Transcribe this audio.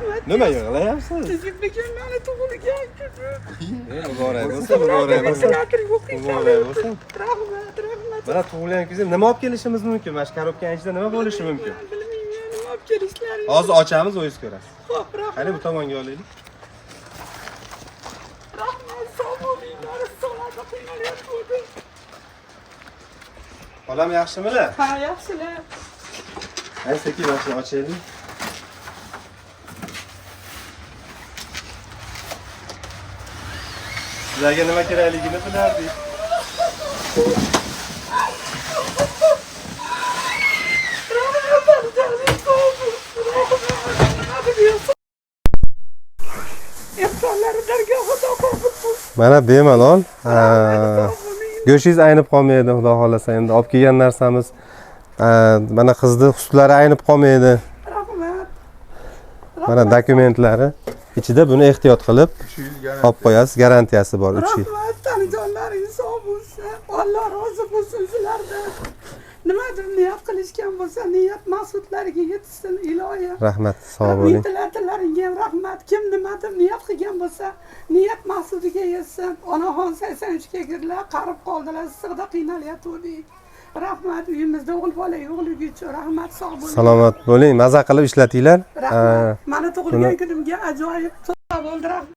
Rahmat. Nima yig'layapsiz? Bugun mani tug'ilgan kunim. Muborak bo'lsin, muborak bo'lsin. Teatr yo'q. Muborak bo'lsin. Rahmat, rahmat. Mana tug'ilgan kuningizda nima olib kelishimiz mumkin? Mana shu korobkaning ichida nima bo'lishi mumkin? Bilmayman, nima olib kelishlarini. Hozir ochamiz, o'zingiz ko'rasiz. Xo'p, rahmat. Qani bu tomonga olaylik. Rahmat, sog' bo'linglar. Issiqlarda qiynalyapti. Bolam yaxshimilar? Ha, yaxshilar. Ay, sekin mana shuni ochaylik. Sizlarga nima kerakligini bilardik. Rahmat, joning sog' bo'lsin. Rahmat. Nima deyapsiz? Ehsonlari dargohida qabul bo'lsin. Mana bemalol. Sog' bo'ling. Go'shingiz aynib qolmaydi, xudo xohlasa. Endi olib kelgan narsamiz mana qizni husutlari aynib qolmaydi. Rahmat. Mana dokumentlari ichida, buni ehtiyot qilib olib qo'yasiz, garantiyasi bor 3 yil. Rahmat, tanijonlaring sog' bo'lsin. Alloh rozi bo'lsin sizlardan. Nimadir niyat qilishgan bo'lsa, niyat maqsadlariga yetishsin iloyim. Rahmat, sog' bo'ling. Ventilatorlaringga ham rahmat. Kim nimadir niyat qilgan bo'lsa, niyat maqsadiga yetsin. Onaxon 83 ga kirdilar, qarib qoldilar, issiqda qiynalyotgandik. Rahmat, uyimizda o'g'il bola yo'qligi uchun rahmat, sog' bo'ling. Salomat bo'ling, maza qilib ishlatinglar. Rahmat. Mani tug'ilgan kunimga ajoyib sovg'a bo'ldi. Rahmat.